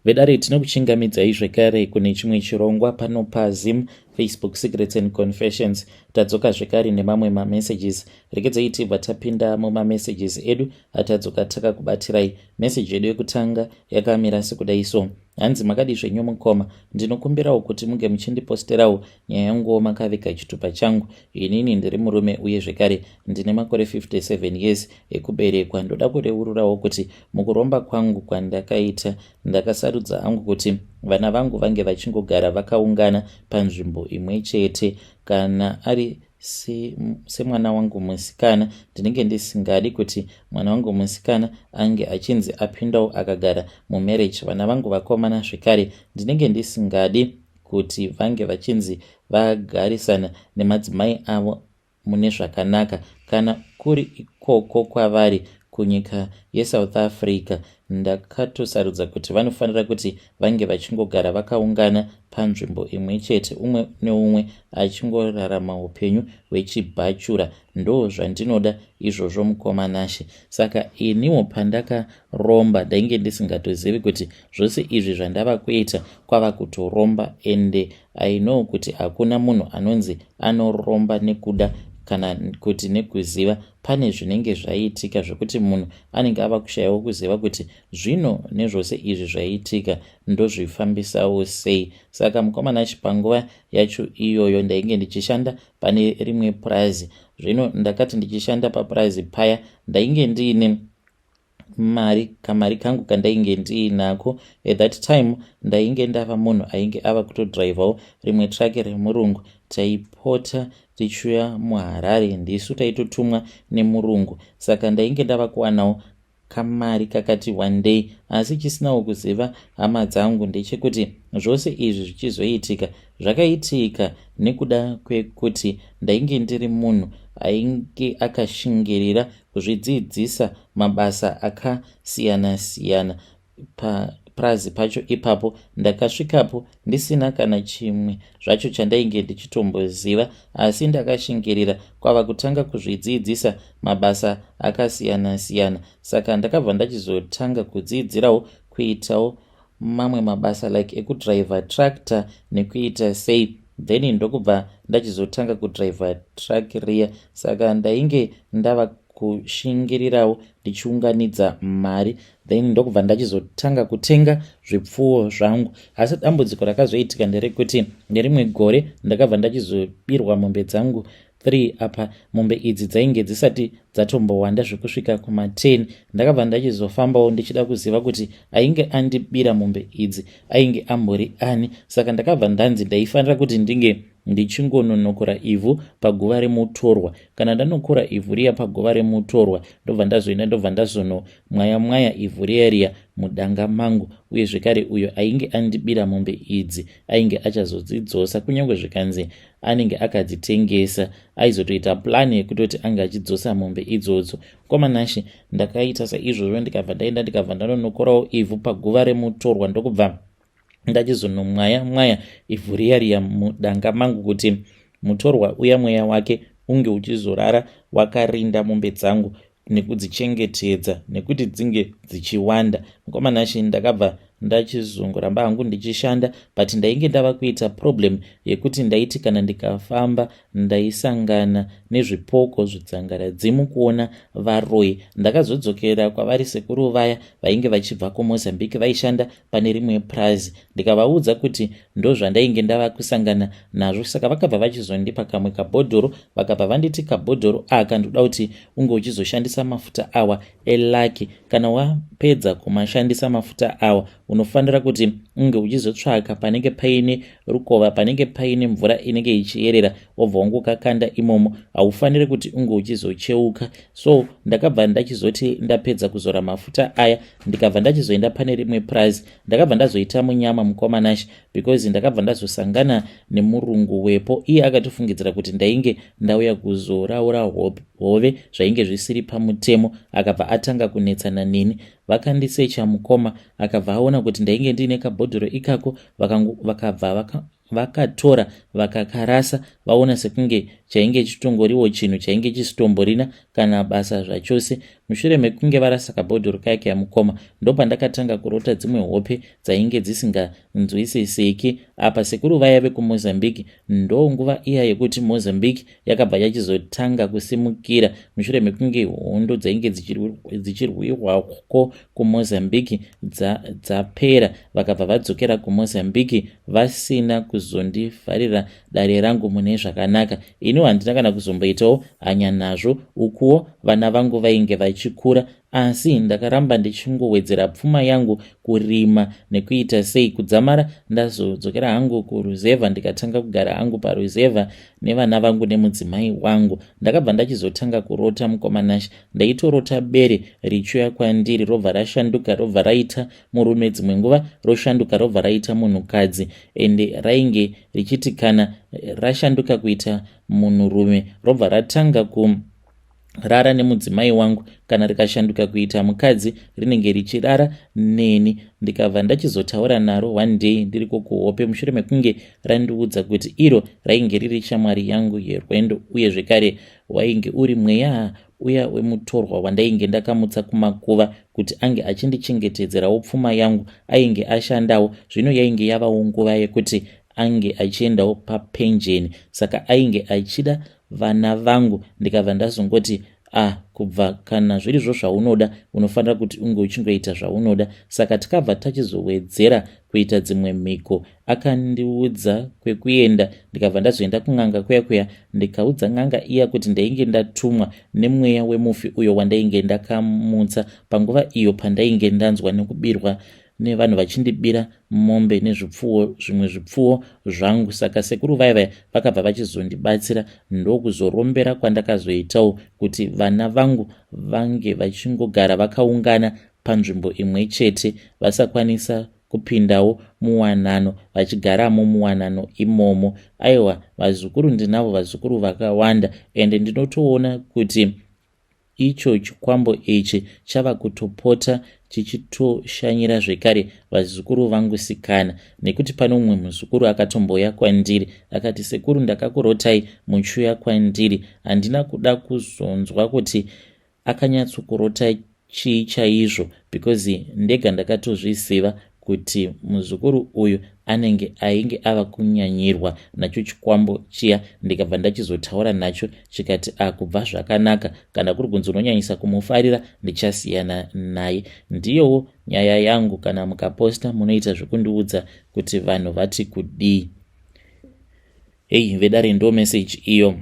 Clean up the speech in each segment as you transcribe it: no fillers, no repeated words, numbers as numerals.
Vedare, tinokuchingamidzai zvekare kune chimwe chirongwa pano paZim Facebook Secrets and Confessions. Tadzoka zvekare nemamwe mamessages. Regedzai tibva tapinda mumamessages edu atadzoka takakubatirai. Meseji yedu yekutanga yakamira sekudai so. Hanzi, "Makadi zvenyu mukoma? Ndinokumbirawo kuti munge muchindiposterawo nyaya yanguwo makaviga chitupa changu. Inini ndiri murume uye zvekare ndine makore 57 years ekuberekwa. Ndoda kureururawo kuti mukuromba kwangu kwandakaita, ndakasarudza hangu kuti vana vangu vange vachingogara vakaungana panzvimbo imwe chete. Kana ari semwana se wangu musikana, ndinenge ndisingadi kuti mwana wangu musikana ange achinzi apindawo akagara mumarriage. Vana vangu vakomana zvekare, ndinenge ndisingadi kuti vange vachinzi vagarisana nemadzimai avo mune zvakanaka. Kana kuri ikoko kwavari kunyika yeSouth Africa, ndakatosarudza kuti vanofanira kuti vange vachingogara vakaungana panzvimbo imwe chete, umwe neumwe achingorarama upenyu hwechibhachura. Ndo zvandinoda izvozvo, mukoma Nashe." Saka iniwo pandakaromba ndainge ndisingatozivi kuti zvose izvi zvandava kuita kwava kutoromba. Ende I know kuti hakuna munhu anonzi anoromba nekuda kana kuti nekuziva. Pane zvinenge zvaitika zvekuti munhu anenge ava kushayiwa kuziva kuti zvino nezvose izvi zvaitika ndozvifambisawo sei. Saka mukoma Nashe, panguva yacho iyoyo ndainge ndichishanda pane rimwe purazi. Zvino ndakati ndichishanda papurazi paya, ndainge ndiine mari, kamari kangu kandainge ndiinako. At that time ndainge ndava munhu ainge ava kutodhiraivhawo rimwe truck remurungu. Taipota tichiuya muHarare, ndisu taitotumwa nemurungu. Saka ndainge ndava kuwanawo kamari kakati one day. Asi chisinawo kuziva hama dzangu ndechekuti zvose izvi zvichizoitika, zvakaitika nekuda kwekuti ndainge ndiri munhu ainge akashingirira kuzvidzidzisa mabasa akasiyana-siyana papurazi pacho ipapo. Ndakasvikapo ndisina kana chimwe zvacho chandainge ndichitomboziva, asi ndakashingirira kwava kutanga kuzvidzidzisa mabasa akasiyana-siyana. Saka ndakabva ndachizotanga kudzidzirawo kuitawo mamwe mabasa like ekudhiraivha tractor nekuita sei. Then ndokubva ndachizotanga kudhiraivha truck riya. Saka ndainge ndava kushingirirawo ndichiunganidza mari, then ndokubva ndachizotanga kutenga zvipfuwo zvangu. Asi dambudziko rakazoitika nderekuti nerimwe gore ndakabva ndachizobirwa mombe dzangu 3. Apa mombe idzi dzainge dzisati dzatombowanda zvekusvika kuma10. Ndakabva ndachizofambawo ndichida kuziva kuti ainge andibira mombe idzi ainge ambori ani. Saka ndakabva ndanzi ndaifanira kuti ndinge ndichingononokora ivhu paguva remutorwa. Kana ndanokora ivhu riya paguva remutorwa, ndobva ndazoenda, ndobva ndazonomwaya mwaya ivhu riya riya mudanga mangu. Uye zvekare uyo ainge andibira mombe idzi ainge achazodzidzosa, kunyange zvikanzi anenge akadzitengesa, aizotoita plan yekutoti ange achidzosa mombe idzodzo. Mukoma Nashe, ndakaita saizvozvo, ndikabva ndaenda, ndikabva ndanonokorawo ivhu paguva remutorwa, ndokubva ndachizonomwaya mwaya ivhu riya riya mudanga mangu kuti mutorwa uya mweya wake unge uchizorara wakarinda mombe dzangu nekudzichengetedza nekuti dzinge dzichiwanda. Mukoma Nashe, ndakabva ndachizongoramba hangu ndichishanda, but ndainge ndava kuita problem yekuti ndaiti kana ndikafamba ndaisangana nezvipoko, zvitsangaradzimu, kuona varoi. Ndakazodzokera kwavari sekuru vaya vainge vachibva kuMozambique, vaishanda pane rimwe purazi, ndikavaudza kuti ndozvandainge ndava kusangana nazvo. Saka vakabva vachizondipa kamwe kabhodhoro, vakabva vanditi, "Kabhodhoro aka ndoda kuti unge uchizoshandisa mafuta awa elucky. Kana wapedza kumashandisa mafuta awa, unofanira kuti unge uchizotsvaka panenge paine rukova, panenge paine mvura inenge ichiyerera, wobva wangokakanda imomo. Haufaniri kuti unge uchizocheuka." So ndakabva ndachizoti ndapedza kuzora mafuta aya, ndikabva ndachizoenda pane rimwe purazi. Ndakabva ndazoita munyama, mukoma Nashe, because ndakabva ndazosangana nemurungu wepo. Iye akatofungidzira kuti ndainge ndauya kuzoraura hove zvainge zvisiri pamutemo. Akabva atanga kunetsana neni. Vakandisecha, mukoma. Akabva aona kuti ndainge ndiine kabhodhoro ikako. Vakabva vakatora, vakakarasa, vaona sekunge Chainge chitongoriwo chinhu chainge chisitomborina kana basa zvachose. Mushure mekunge varasa kabhodhoro kaya kaya mukoma, ndopandakatanga kurota dzimwe hope dzainge dzisinganzwisisiki. Apa sekuru vaya vekuMozambique, ndo nguva iya yekuti Mozambique yakabva yachizotanga kusimukira mushure mekunge hondo dzainge dzichirwirwako kuMozambique dzapera. Vakabva vadzokera kuMozambique vasina kuzondivharira dare rangu mune zvakanaka. Iniwo handina kana kuzomboitawo hanya nazvo. Ukuwo vana vangu vainge vachikura, asi ndakaramba ndichingowedzera pfuma yangu, kurima nekuita sei, kudzamara ndazodzokera hangu kuruzevha, ndikatanga kugara hangu paruzevha nevana vangu nemudzimai wangu. Ndakabva ndachizotanga kurota, mukoma Nashe. Ndaitorota bere richiuya kwandiri, robva rashanduka, robva raita murume. Dzimwe nguva roshanduka, robva raita munhukadzi. Ende rainge richiti kana rashanduka kuita munhurume, robva ratanga kurara nemudzimai wangu. Kana rikashanduka kuita mukadzi, rinenge richirara neni. Ndikabva ndachizotaura naro one day ndiriko kuhope, mushure mekunge randiudza kuti iro rainge riri shamwari yangu yerwendo, uye zvekare wainge uri mweya uya wemutorwa wandainge ndakamutsa kumakuva kuti ange achindichengetedzerawo pfuma yangu. Ainge ashandawo, zvino yainge yavawo nguva yekuti ange achiendawo papenjeni, saka ainge achida vana vangu. Ndikabva ndazongoti, "Ah, kubva kana zvirizvo zvaunoda, unofanira kuti unge uchingoita zvaunoda." Saka tikabva tachizowedzera kuita dzimwe mhiko. Akandiudza kwekuenda, ndikabva ndazoenda kun'anga kuya kuya. Ndikaudza n'anga iya kuti ndainge ndatumwa nemweya wemufi uyo wandainge ndakamutsa panguva iyo pandainge ndanzwa nekubirwa nevanhu vachindibira mombe nezvipfuwo, zvimwe zvipfuwo zvangu. Saka sekuru vaya vaya vakabva vachizondibatsira, ndokuzorombera kwandakazoitawo kuti vana vangu vange vachingogara vakaungana panzvimbo imwe chete, vasakwanisa kupindawo muwanano, vachigaramo muwanano imomo. Aiwa, vazukuru ndinavo, vazukuru vakawanda, ende ndinotoona kuti icho chikwambo ichi chava kutopota chichitoshanyira zvekare vazukuru vangu sikana, nekuti pane umwe muzukuru akatomboya kwandiri akati, "Sekuru, ndakakurotai muchiuya kwandiri." Handina kuda kuzonzwa kuti akanyatsokurota chii chaizvo, because ndega ndakatozviziva kuti muzukuru uyu anenge ainge ava kunyanyirwa nacho chikwambo chiya. Ndikabva ndachizotaura nacho, chikati, "Akubva zvakanaka, kana kuri kunzi unonyanyisa kumufarira, ndichasiyana naye." Ndiyowo nyaya yangu. Kana mukaposta, munoita zvekundiudza kuti vanhu vati kudii. Hei vedare, ndo message iyo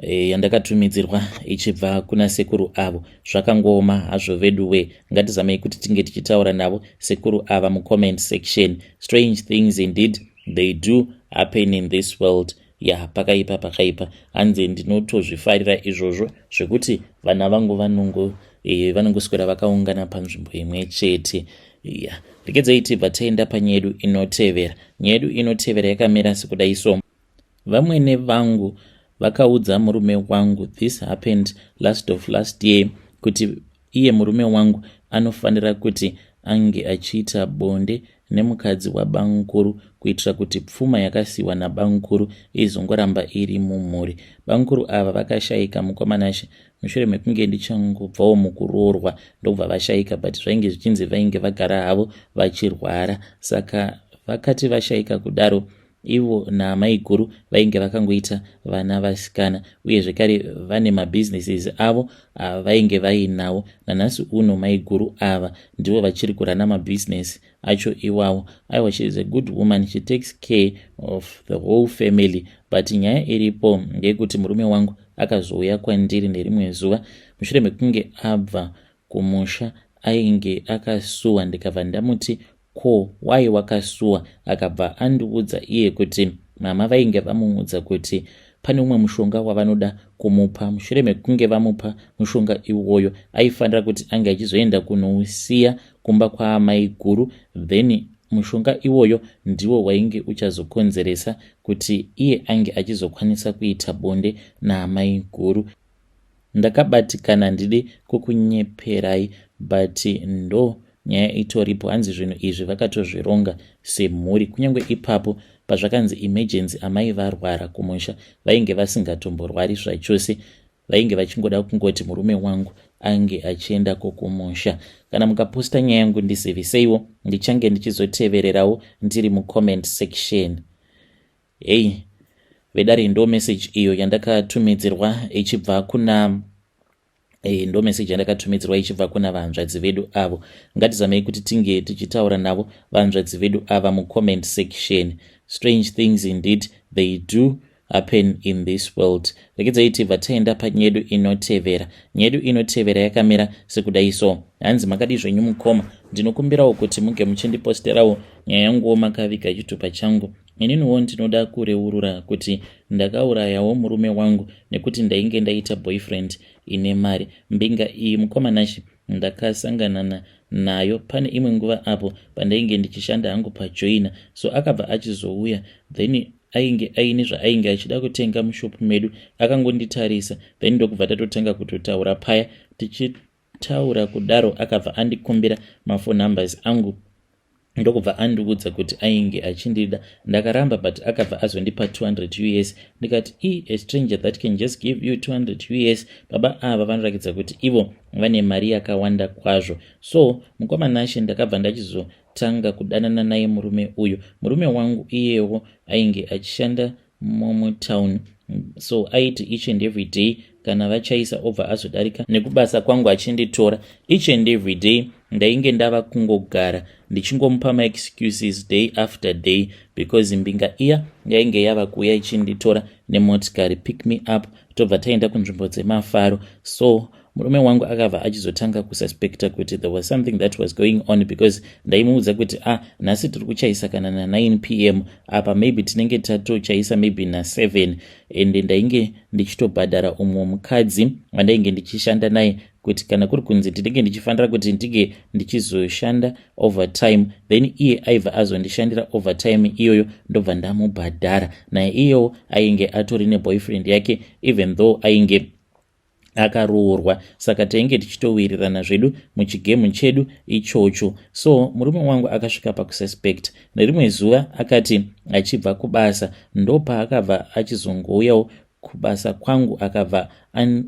yandakatumidzirwa ichibva kuna sekuru avo. Zvakangooma hazvo vedu we. Ngatizamei kuti tinge tichitaura navo sekuru ava mucomment section. Strange things indeed, they do happen in this world. Ya, pakaipa, pakaipa. Hanzi ndinotozvifarira izvozvo zvekuti vana vangu vanongoswera vakaungana panzvimbo imwe chete. Ya, regedzai tibva taenda panyaya yedu inotevera. Nyaya yedu inotevera yakamira sekudai. So vamwene vangu vakaudza murume wangu, this happened last of last year, kuti iye murume wangu anofanira kuti ange achiita bonde nemukadzi wabamukuru kuitira kuti pfuma yakasiyiwa nabamukuru izongoramba iri mumhuri. Bamukuru ava vakashayika, mukoma Nashe, mushure mekunge ndichangobvawo mukuroorwa, ndobva vashayika. But zvainge zvichinzi vainge vagara havo vachirwara. Saka vakati vashayika kudaro, ivo namaiguru vainge vakangoita vana vasikana, uye zvekare vane mabusinesses avo vainge vainawo. Nanhasi uno maiguru ava ndivo vachiri kurana mabhizinesi acho iwawo. Aiwa, she is a good woman, she takes care of the whole family. But nyaya iripo ndeyekuti murume wangu akazouya kwandiri nerimwe zuva mushure mekunge abva kumusha, ainge akasuwa. Ndikabva ndamuti, "Ko, wai wakasuwa?" Akabva andiudza iye kuti mama vainge vamuudza kuti pane umwe mushonga wavanoda kumupa. Mushure mekunge vamupa mushonga iwoyo, aifanira kuti ange achizoenda kunousiya kumba kwaamai guru, then mushonga iwoyo ndiwo wainge uchazokonzeresa kuti iye ange achizokwanisa kuita bonde naamai guru. Ndakabatikana, ndidi kukunyeperai, but ndo nyaya itoripo. Hanzi zvinhu izvi vakatozvironga semhuri. Kunyange ipapo Pazvakanzi emergency, amai varwara kumusha, vainge vasingatomborwari zvachose. Vainge vachingoda kungoti murume wangu ange achiendako kumusha. Kana mukaposta nyaya yangu, ndiziviseiwo, ndichange ndichizotevererawo ndiri mucomment section. Hei vedare, ndo message iyo yandakatumidzirwa ichibva kuna ndo message yandakatumidzirwa ichibva kuna vanzvadzi vedu avo. Ngatizamei kuti tinge tichitaura navo vanzvadzi vedu ava mucomment section. Strange things indeed, they do happen in this world. Regedzai tibva taenda panyedu inotevera. Nyedu inotevera yakamira sekudai so. Hanzi, "Makadi zvenyu mukoma? Ndinokumbirawo kuti munge muchindiposterawo nyaya yanguwo makaviga chitupa changu. Ininiwo ndinoda kureurura kuti ndakaurayawo murume wangu nekuti ndainge ndaita boyfriend ine mari. Mbinga iyi, mukoma Nashi, ndakasangana nayo pane imwe nguva apo pandainge ndichishanda hangu pajoina. So akabva achizouya, then ainge aine zvaainge achida kutenga mushopu medu. Akangonditarisa, then ndokubva tatotanga kutotaura paya. Tichitaura kudaro, akabva andikumbira maphone numbers angu, ndokubva andiudza kuti ainge achindida. Ndakaramba, but akabva azondipa 200 US. Ndikati, 'E, a stranger that can just give you 200 US, baba ava vanoratidza kuti ivo vane mari yakawanda kwazvo.' So mukoma Nashe, ndakabva ndachizotanga kudanana naye murume uyu. Murume wangu iyewo ainge achishanda mumutown, so aiti each and every day kana vachaisa, obva azodarika nekubasa kwangu achinditora each and every day. Ndainge ndava kungogara ndichingomupa maexcuses day after day, because mbinga iya yainge yava kuuya ichinditora nemotikari, pick me up, tobva taenda kunzvimbo dzemafaro. So murume wangu akabva achizotanga kususpecta kuti there was something that was going on, because ndaimuudza kuti, 'Ah, nhasi tiri kuchaisa kana na9 p.m., apa maybe tinenge tatochaisa maybe na7.' Ende ndainge ndichitobhadhara umwe mukadzi wandainge ndichishanda naye kuti kana kuri kunzi ndinenge ndichifanira kuti ndinge ndichizoshanda overtime, then iye aibva azondishandira overtime iyoyo, ndobva ndamubhadhara naye. Iyewo ainge atori neboyfriend yake, even though ainge akaroorwa, saka tainge tichitowirirana zvedu muchigemu chedu ichocho. So murume wangu akasvika pakususpect. Nerimwe zuva akati achibva kubasa, ndopaakabva achizongouyawo kubasa kwangu, akabva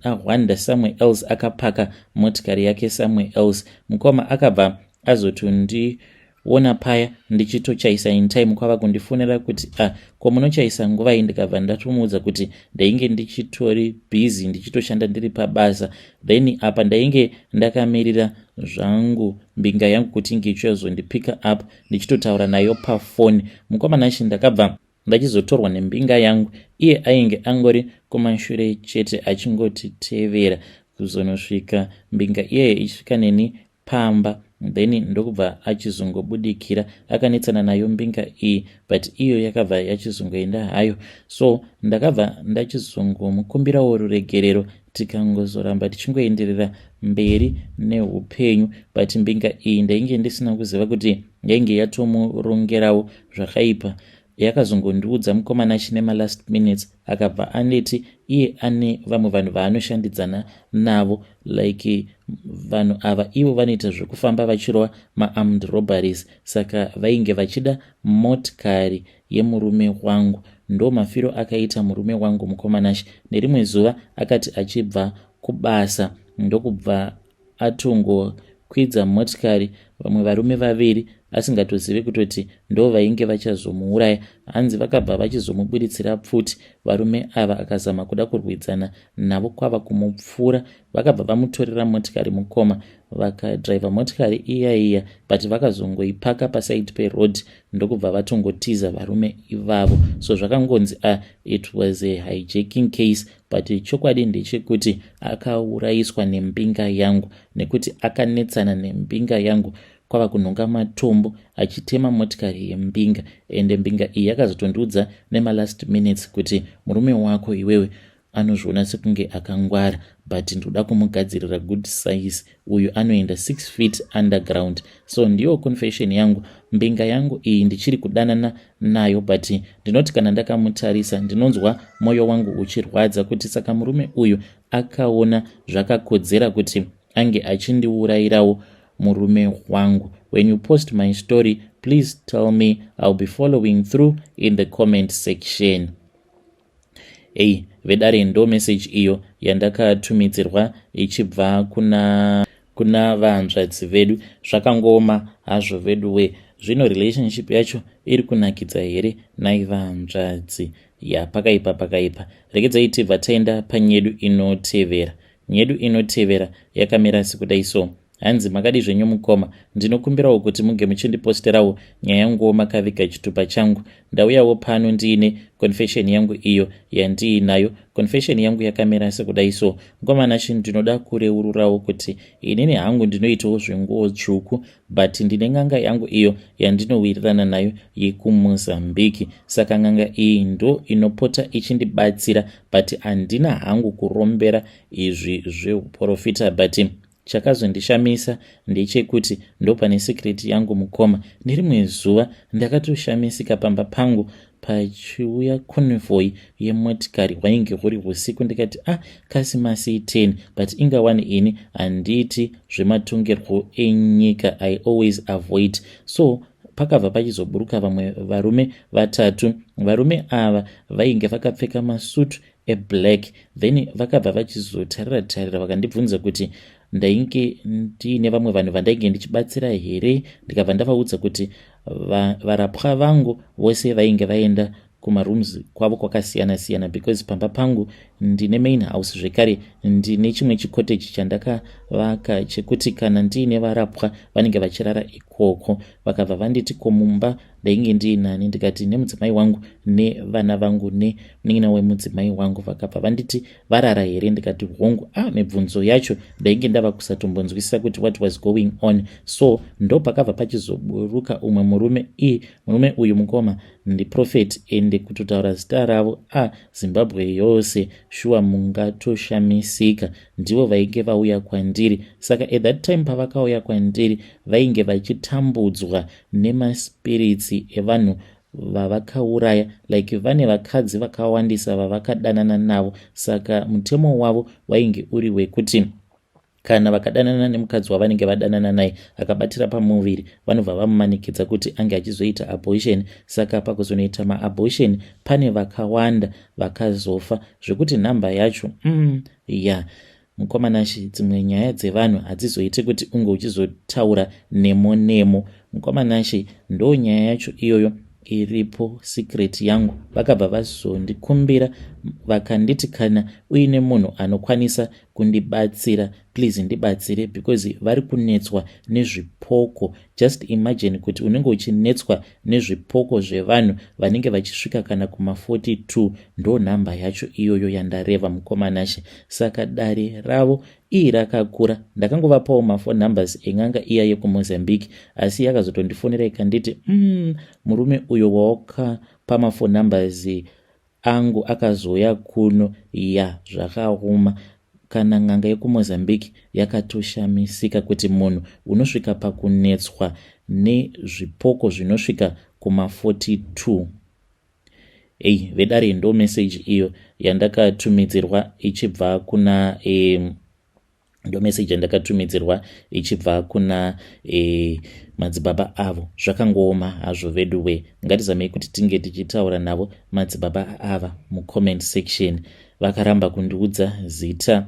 ahwanda somewhere else, akapaka motikari yake somewhere else. Mukoma, akabva azotondiona paya ndichitochaisa in time, kwava kundifonera kuti, 'Ah, ko munochaisa nguvai?' Ndikabva ndatomuudza kuti ndainge ndichitori busy, ndichitoshanda, ndiri pabasa. Then apa ndainge ndakamirira zvangu mbinga yangu kuti inge ichiyazondipicka up, ndichitotaura nayo pafoni. Mukoma Nashi, ndakabva ndachizotorwa nembinga yangu. Iye ainge angori kumashure chete achingotitevera kuzonosvika mbinga iyeye ichisvika neni pamba, then ndokubva achizongobudikira. Akanetsana nayo mbinga iyi, but iyo yakabva yachizongoenda hayo. So ndakabva ndachizongomukumbirawo ruregerero, tikangozoramba tichingoenderera mberi neupenyu. But mbinga iyi ndainge ndisina kuziva kuti yainge yatomurongerawo zvakaipa. Yakazongondiudza, mukoma Nashi, nemalast minutes. Akabva anditi iye ane vamwe vanhu vaanoshandidzana navo, like vanhu ava ivo vanoita zvekufamba vachirova maarmed robberies, saka vainge vachida motikari yemurume wangu. Ndo mafiro akaita murume wangu, mukoma Nashi. Nerimwe zuva akati achibva kubasa, ndokubva atongokwidza motikari vamwe varume vaviri, asingatozivi kutoti ndo vainge vachazomuuraya. Hanzi vakabva vachizomubuditsira pfuti varume ava, akazama kuda kurwidzana navo, kwava kumupfura. Vakabva vamutorera motikari, mukoma, vakadhiraivha motikari iya iya, but vakazongoipaka paside peroad, ndokubva vatongotiza varume ivavo. So zvakangonzi it was a hijacking case, but chokwadi ndechekuti akaurayiswa nembinga yangu, nekuti akanetsana nembinga yangu, kwava kunhonga matombo achitema motikari yembinga. Ende mbinga iyi yakazotondiudza nemalast minutes kuti, 'Murume wako iwewe anozviona sekunge akangwara, but ndoda kumugadzirira good size. Uyu anoenda 6 feet underground.' So ndiyo confession yangu. Mbinga yangu iyi ndichiri kudanana nayo, but ndinoti kana ndakamutarisa, ndinonzwa mwoyo wangu uchirwadza kuti saka murume uyu akaona zvakakodzera kuti ange achindiurayirawo murume wangu. When you post my story, Please tell me, I'll be following through in the comment section. Ei vedare, ndo message iyo yandakatumidzirwa ichibva kuna vahanzvadzi vedu. Zvakangoma hazvo vedu we. Zvino relationship yacho iri kunakidza here nai vahanzvadzi? Ya, pakaipa, pakaipa. Regedzai tibva taenda panyedu inotevera. Nyedu inotevera yakamira sekudai so. Hanzi, "Makadi zvenyu mukoma? Ndinokumbirawo kuti muge muchindiposterawo nyaya yanguwo makaviga chitupa changu. Ndauyawo pano ndiine confession yangu iyo yandiinayo. Confession yangu yakamira sekudai so. Mukoma Nashe, ndinoda kureururawo kuti inini hangu ndinoitawo zvenguo tsvuku, but ndine n'anga yangu iyo yandinowirirana nayo yekuMozambiki. Saka n'anga iyi ndo inopota ichindibatsira, but handina hangu kurombera izvi zveuprofita. But chakazondishamisa ndechekuti, ndopane secret yangu mukoma, nerimwe zuva ndakatoshamisika pamba pangu pachiuya convoy yemotikari. Hwainge huri usiku. Ndikati, 'Ah, kasi masi 10?' But ingawani ini handiti zvematongerwo enyika, I always avoid. So pakabva pachizoburuka vamwe varume vatatu. Varume ava vainge vakapfeka masutu eblack. Then vakabva vachizotarira tarira, vakandibvunza kuti ndainge ndiine vamwe vanhu vandainge ndichibatsira here. Ndikabva ndavaudza kuti varapwa vangu vose vainge vaenda kumarooms kwavo kwakasiyana siyana, because pamba pangu ndine main house, zvekare ndine chimwe chicottage chandakavaka chekuti kana ndiine varapwa vanenge vachirara ikoko. Vakabva vanditi ko mumba ndainge ndiinani. Ndikati nemudzimai wangu nevana vangu nemunin'ina wemudzimai wangu. Vakabva vanditi varara here. Ndikati hongu. A ah, mibvunzo yacho ndainge ndava kusatombonzwisisa kuti what was going on. So ndo pakabva pachizoburuka umwe murume. I murume uyu mukoma ndiprophet, ende kutotaura zita ravo, a ah, Zimbabwe yose shuwa mungatoshamisika. Ndivo vainge vauya kwandiri. Saka at that time pavakauya kwandiri, vainge vachitambudzwa nemaspirits evanhu vavakauraya, like vane vakadzi vakawandisa vavakadanana navo. Saka mutemo wavo wainge uri wekuti kana vakadanana nemukadzi wavanenge vadanana naye akabatira pamuviri, vanobva vamumanikidza kuti ange achizoita abortion. Saka pakuzonoita maabortion pane vakawanda vakazofa, zvekuti nhamba yacho, ya mukoma Nashe, dzimwe nyaya dzevanhu hadzizoiti kuti unge uchizotaura nemo nemo. Mukoma Nashe, ndo nyaya yacho iyoyo iripo, secret yangu. Vakabva vazondikumbira, vakanditi kana uine munhu anokwanisa kundibatsira, please ndibatsire, because vari kunetswa nezvipoko. Just imagine kuti unenge uchinetswa nezvipoko zvevanhu vanenge vachisvika kana kuma42. Ndo nhamba yacho iyoyo yandareva, mukoma Nashe. Saka dare ravo ii rakakura. Ndakangovapawo maphone numbers en'anga iya yekuMozambique, asi yakazotondifonera ikanditi, murume uyo wawakapa maphone numbers angu akazouya kuno. Ya, zvakaoma. Kana n'anga yekuMozambique yakatoshamisika kuti munhu unosvika pakunetswa nezvipoko zvinosvika kuma42. Ei vedare, ndo message iyo yandakatumidzirwa ichibva kuna ndo message yandakatumidzirwa ichibva kuna madzibaba avo. Zvakangooma hazvo vedu we. Ngatizamei kuti tinge tichitaura navo madzibaba ava mucomment section. Vakaramba kundiudza zita.